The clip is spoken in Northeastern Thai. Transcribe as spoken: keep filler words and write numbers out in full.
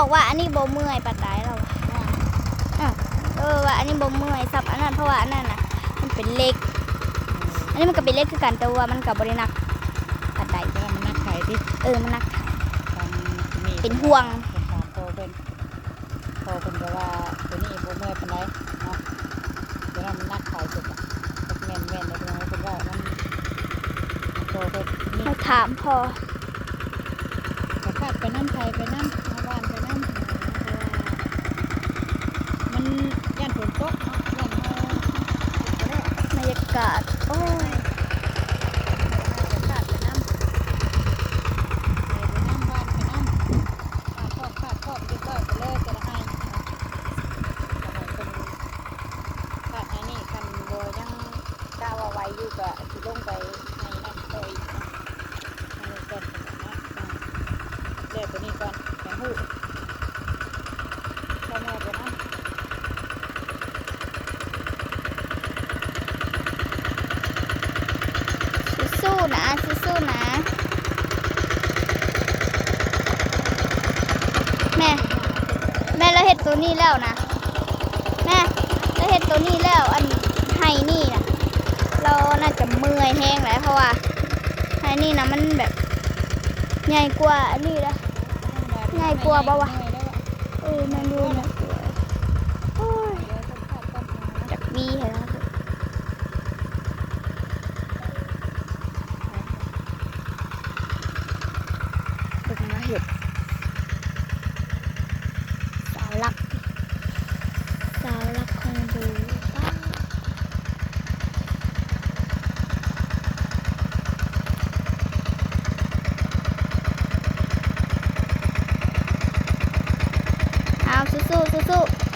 บอกว่าอันนี้บ่เมื่อยปานใดแล้วว่า เออ เออ ว่าอันนี้บ่เมื่อยซ้ำอันนั้น เพราะว่าอันนั้นน่ะ มันเป็นเหล็ก อันนี้มันก็เป็นเหล็กคือกัน แต่ว่ามันก็บ่ได้หนักปานใด แต่ว่ามันหนักไข่ติ เออ มันหนักไข่ ของนี่ เป็นห่วง เป็นถามพ่อเพิ่น พ่อเพิ่นก็ว่าตัวนี้บ่เมื่อยปานใดเนาะ ตัวนั้นมันหนักไข่สุดอะ แม่นๆ เลยพี่น้อง เพิ่นว่ามัน พ่อเพิ่นนี่ มาถามพ่อ ก็คาดไปนำ ไถไปนำ เอาหว่านไปนำ เพราะว่ามันย้านฝนตกเนาะ ย้านเฮา บรรยากาศ โอ้ย ก็คาดไปนำ ไถไปนำ หว่านไปนำ คาดคอก คาดคอก เรียบร้อยไปเลย แต่ละไฮ่เนาะ แต่ละคน คาดไฮ่นี่ คันบ่ยังกะว่าไหวอยู่ ก็สิลงไปไฮ่นั่นต่ออีกเนาะ อันนี้ก่อนเนาะ อ่า แล้วตัวนี้ก่อน จั่งฮู้ เข้ามาก่อนเนาะ สู้ๆนะ สู้ๆนะ แม่ แม่ เราเฮ็ดตัวนี้แล้วนะ แม่ เราเฮ็ดตัวนี้แล้ว อันไฮ่นี่นะ เราน่าจะเมื่อยแฮงแล้ว เพราะว่าไฮ่นี่นะมันแบบ ใหญ่กว่าอันนี้แล้ว ใหญ่กว่าบ่วะ เออ แม่นอยู่ ใหญ่กว่า โอ้ย จักปีแล้ว เพิ่นมาเฮ็ด สาวหลัก สาวหลักของหมู่บ้าน เอา สู้ๆ สู้ๆ